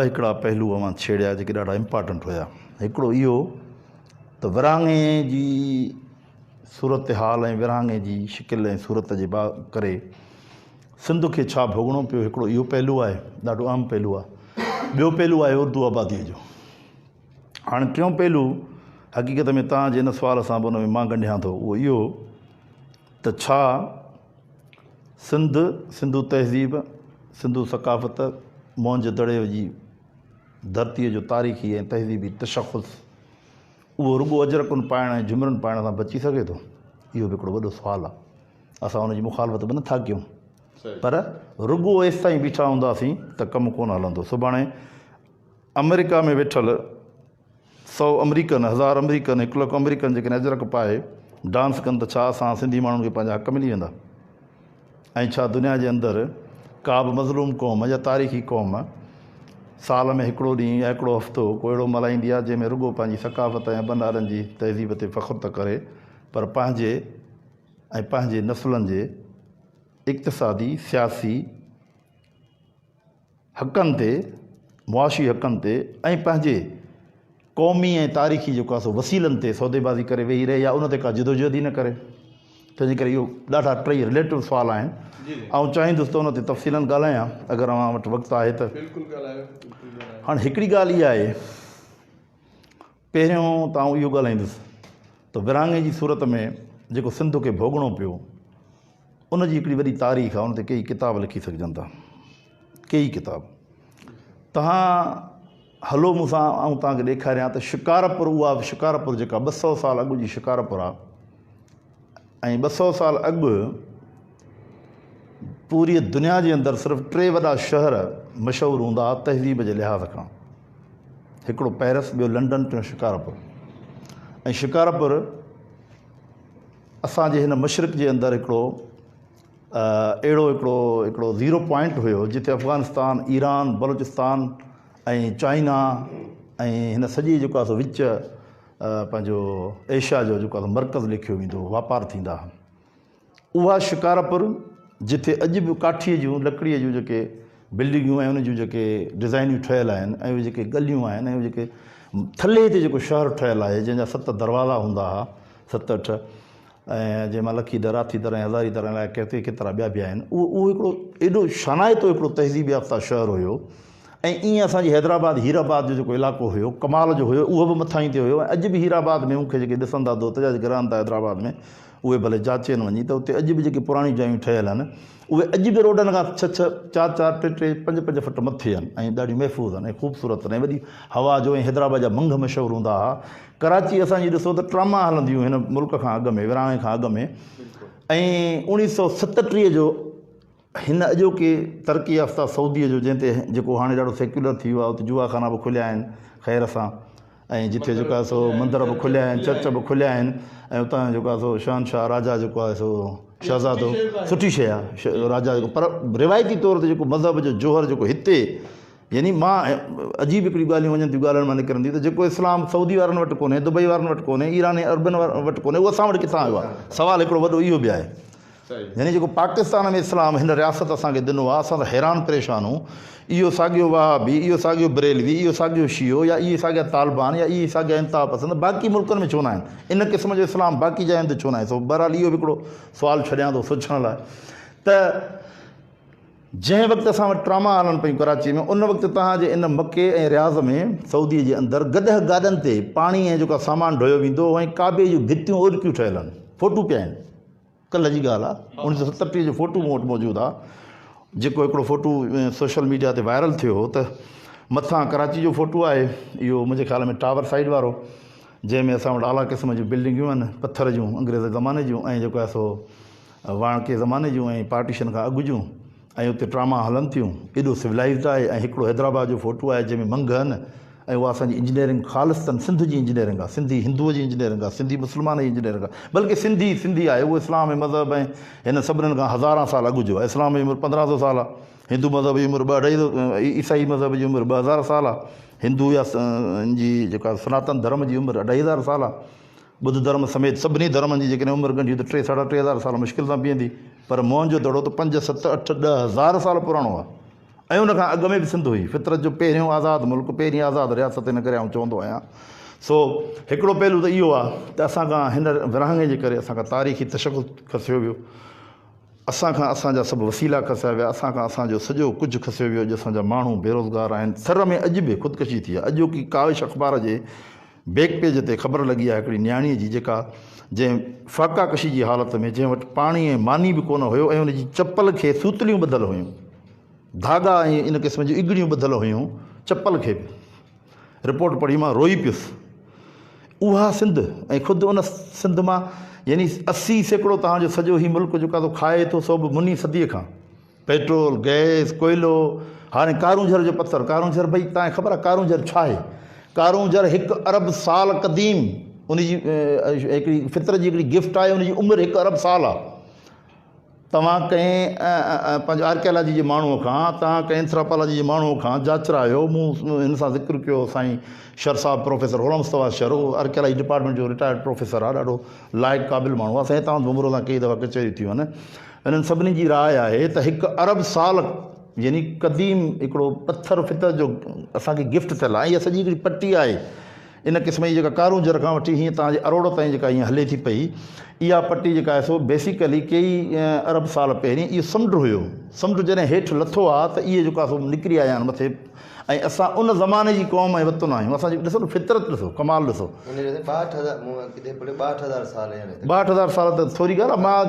هڪڙا پهلو اوهان ڇيڙيا جيڪي ڏاڍا امپارٽنٽ هيا. هڪڙو اهو ته ورهاڱي جي صورتحال ۽ ورهاڱي جي شڪل ۽ صورت جي با ڪري سنڌ کي ڇا ڀوڳڻو پيو هڪڙو اهو پهلو آهي ڏاڍو اهم پهلو آهي. ٻيو پهلو آهي اردو آباديء جو. هاڻي ٽيون پهلو حقيقت ۾ توهان جي ان سوال سان به ان ۾ مان ڳنڍيان ٿو اهو اهو ته ڇا سنڌ، سنڌو تهذيب، سنڌو ثقافت، موهن جي دڙي جي ڌرتيء جو تاريخي ۽ تهذيبي تشخص اهو رڳو اجرڪن پائڻ ۽ جهمرن پائڻ سان بچي سگهي ٿو؟ اهو به هڪڙو وڏو سوال آهي. اسان ان جي مخالفت به نٿا ڪيون پر رڳو ايستائين بيٺا هونداسين ته ڪم ڪونه هلندو. سڀاڻي آمريڪا ۾ ويٺل سئو آمريڪن، هزار آمريڪن، هڪ لک آمريڪن جيڪڏهن اجرڪ پائي ڊانس ڪن ته ڇا اسان سنڌي ماڻهن کي پنهنجا حق ملي ويندا؟ ۽ ڇا دنيا جي اندر ڪا به مظلوم قوم يا تاريخي قوم سال ۾ هڪڙو ڏينهن يا هڪڙو هفتو ڪو اهڙو ملهائيندي آهي جنهن ۾ رڳو پنهنجي ثقافت ۽ ابن ڏاڏن جي تهذيب تي فخر ته ڪري پر پنهنجي ۽ پنهنجي نسلن جي اقتصادي، سياسي، حقن تي، معاشي حقن تي ۽ پنهنجي قومي ۽ تاريخي جيڪو آهي سو وسيلن تي سوديبازي ڪري ويهي رهي يا ان تي ڪا جدوجهد ئي نه ڪري. تنهنجي ڪري اهو ڏاڍا ٽئي رليٽو سوال آهن. آئون چاهيندس ته ان تي تفصيلاً ڳالهايان اگر اوهان وٽ وقت آهي ته. بلڪل ڳالهايو بلڪل ڳالهايو. هاڻي هڪڙي ڳالهه اها آهي پهريون ته آئون اهو ڳالهائيندس ته ورهاڱي جي صورت ۾ جيڪو سنڌ کي ڀوڳڻو پيو ان جي هڪڙي وڏي تاريخ آهي ان تي ڪيئي ڪتاب لکي سگهجن ٿا ڪيئي ڪتاب تهان هلو مون سان آئون توهان کي ڏيکاريان ته شڪارپور اها شڪارپور جيڪا 200 سال اڳ جي شڪارپور آهي ۽ 200 سال اڳ پوريء دنيا جي اندر صرف ٽي وڏا شهر مشهور هوندا هئا تهذيب جي لحاظ کان. هڪڙو پئرس، ٻيو لنڊن، ٽيون شڪارپور. ۽ شڪارپور اسان جي هن مشرق جي اندر هڪڙو اهڙو هڪڙو هڪڙو زيرو پوائنٽ هيو جتي افغانستان، ايران، بلوچستان ۽ چائنا ۽ هن سڄي جيڪو آهي سو وچ پنهنجو ايشيا جو جيڪو آهي مرڪز ليکيو ويندو هو، واپار ٿيندا هئا. اها شڪارپور جتي اڄ به ڪاٺيء جون لڪڙيء جون جيڪي بلڊنگون ۽ ان جون جيڪي ڊزائنيون ٺهيل آهن ۽ اهي جيڪي ڳليون آهن ۽ اهي جيڪي ٿلهي تي جيڪو شهر ٺهيل آهي جنهن جا ست دروازا هوندا هئا ست اٺ ۽ جنهن مان لکي در، هاٿي در ۽ هزاري در ۽ الائي ڪيترا ڪيترا ٻيا به آهن اهو اهو هڪڙو ايڏو شانائتو هڪڙو تهذيب يافته شهر هيو ۽ ائين اسان جي حيدرآباد هيرآباد جو جيڪو علائقو هيو ڪمال جو هيو اهو به مٿاهين تي هيو ۽ اڄ به هيرآباد ۾ مون کي جيڪي ڏسن ٿا دوست جا جيڪي رهن ٿا حيدرآباد ۾ اهي ڀلي جاچين وڃي ته اتي اڄ به جيڪي پراڻيون جايون ٺهيل آهن اهي اڄ به روڊن کان ڇهه ڇهه چار چار ٽي ٽي پنج پنج فٽ مٿي آهن ۽ ڏاڍيون محفوظ آهن ۽ خوبصورت آهن ۽ وڏي هوا جو ۽ حيدرآباد جا منگهه مشهور هوندا هئا ڪراچي اسان جي ڏسو ته ٽراما هلنديون هن ملڪ کان اڳ ۾ ورهاڱي کان اڳ ۾ ۽ 1937 جو هن اڄوڪي ترقي يافته سعوديء جو جنهن تي جيڪو هاڻي ڏاڍو سيڪيولر ٿي ويو آهي اتي جوا خانا به کليا آهن خير سان ۽ جتي جيڪو آهي سو مندر به کليا آهن چرچ به کليا آهن ۽ اتان جيڪو آهي سو شهنشاهه راجا جيڪو آهي سو شهزادو سٺي شيء آهي راجا جيڪو پر روايتي طور تي جيڪو مذهب جو جوهر جيڪو هتي يعني مان عجيب هڪڙيون ڳالهيون وڃن ٿيون ڳالهين مان نڪرن ٿيون ته جيڪو اسلام سعودي وارن وٽ ڪونهي دبئي وارن وٽ ڪونهي ايراني عربن وٽ ڪونهي اهو اسان وٽ ڪٿان آيو آهي سوال هڪڙو وڏو اهو به آهي يعني جيڪو پاڪستان ۾ اسلام هن رياست اسان کي ڏنو آهي اسان ته حيران پريشان هون اهو ساڳيو وهابي اهو ساڳيو بريلوي اهو ساڳيو شيعو يا اهي ساڳيا طالبان يا اهي ساڳيا انتها پسند باقي ملڪن ۾ ڇو نه آهن ان قسم جو اسلام باقي جاين تي ڇو نه آهي سو بهرحال اهو به هڪڙو سوال ڇڏيان ٿو سوچڻ لاء ته جنهن وقت اسان وٽ ٽراما هلن پيون ڪراچي ۾ ان وقت توهان جي ان مڪي ۽ رياض ۾ سعودي جي اندر گڏهه گاڏن تي پاڻي ۽ جيڪو سامان ڍويو ويندو هو ۽ ڪعبي جون ڀتيون اوڏڪيون ٺهيل آهن فوٽو پيا آهن ڪلهه جي ڳالهه آهي 1937 جو فوٽو مون وٽ موجود آهي جيڪو هڪڙو فوٽو سوشل ميڊيا تي وائرل ٿيو هو ته مٿان ڪراچي جو فوٽو آهي اهو منهنجي خيال ۾ ٽاور سائيڊ وارو جنهن ۾ اسان وٽ اعليٰ قسم جون بلڊنگيون آهن پٿر جون انگريز زماني جون ۽ جيڪو آهي سو واڻڪي زماني جون ۽ پارٽيشن کان اڳ جون ۽ اتي ٽراما هلن ٿيون ايڏو سولائيزڊ آهي ۽ هڪڙو حيدرآباد جو فوٽو آهي جنهن ۾ منگهه آهن ۽ اها اسان جي انجنيئرنگ خالصتاً سنڌ جي انجنيئرنگ آهي سنڌي هندوء جي انجنيئرنگ آهي سنڌي مسلمان جي انجنيئرنگ آهي بلڪه سنڌي سنڌي آهي اهو اسلام ۽ مذهب ۽ هن سڀنن کان هزاران سال اڳ جو آهي اسلام جي عمر 1500 سال آهي هندو مذهب جي عمر ٻه اڍائي عيسائي مذهب جي عمر 2000 سال آهي هندو يا جي جيڪا سناتن ڌرم جي عمر اڍائي هزار سال آهي ٻڌ ڌرم سميت سڀني ڌرمن جي جيڪڏهن عمر ڳنڍيون ته ٽي ساڍا 3000 سال مشڪل سان بيهندي، پر موهن جو دڙو ته پنج، ست، اٺ، 10,000 سال پراڻو آهي. ۽ ان کان اڳ ۾ به سنڌ هئي. فطرت جو پهريون آزاد ملڪ، پهرين آزاد رياست ان ڪري آئون چوندو آهيان. سو هڪڙو پهلو ته اهو آهي ته اسان کان هن ورهاڱي جي ڪري اسان کان تاريخي تشخص کسيو ويو، اسان کان اسان جا سڀ وسيلا کسيا ويا، اسان کان اسان جو سڄو ڪجهه کسيو ويو، اڄ اسان جا ماڻهو بيروزگار آهن، ٿر ۾ اڄ به خودڪشي ٿي آهي، اڄوڪي ڪاوش اخبار جي بيڪ پيج تي خبر لڳي آهي هڪڙي نياڻيء جي جيڪا جنهن فاقا ڪشي جي حالت ۾ جنهن وٽ پاڻي ۽ ماني به ڪونه هيو ۽ ان جي چپل کي سوتليون ٻڌل هيون ڌاڳا ۽ ان قسم جون اگڙيون ٻڌل هيون چپل کي به رپورٽ پڙهي مان روئي پيس اها سنڌ ۽ خود ان سنڌ مان يعني 80% توهان جو سڄو هي ملڪ جيڪا سو کائي ٿو سو به مني صديء کان پيٽرول، گئس، ڪوئلو، هاڻي ڪارونجهر جو پٿر، ڪارونجهر ڀئي توهان کي خبر آهي ڪارونجهر ڇا آهي؟ ڪارونجهر هڪ ارب سال قديم ان جي هڪڙي فطرت جي هڪڙي گفٽ آهي ان جي عمر هڪ ارب سال آهي. توهان ڪنهن پنهنجو آرڪيالاجي جي ماڻهوء کان توهان ڪنهن انٿراپالاجي جي ماڻهوء کان جاچرايو مون هن سان ذڪر ڪيو سائين شر صاحب پروفيسر غلام مصطفيٰ شر اهو آرڪيالاجي ڊپارٽمينٽ جو رٽائرڊ پروفيسر آهي ڏاڍو لائق قابل ماڻهو آهي سائين توهان ڀنڀرو سان ڪيئي دفعا ڪچهريون ٿيون آهن انهن سڀني جي راء آهي ته هڪ ارب سال يعني قديم هڪڙو پٿر فطرت جو اسان کي گفٽ ٿيل آهي ۽ اها سڄي هڪڙي پٽي آهي ان قسم جي جيڪا ڪارونجهر کان وٺي هيئن توهان جي اروڙ تائين جيڪا هيئن هلي ٿي پئي اها پٽي جيڪا آهي سو بيسيڪلي ڪيئي ارب سال پهرين اهو سمنڊ هيو سمنڊ جڏهن هيٺ لٿو آهي ته اهي جيڪو آهي سو نڪري آيا آهن مٿي ۽ اسان ان زماني جي قوم ۽ وطن آهيون اسان جي ڏسو نه فطرت ڏسو ڪمال ڏسو ان جو 62000 مون ڪٿي پڙهيو 62000 سال يعني 62000 سال ته ٿوري ڳالهه آهي مان.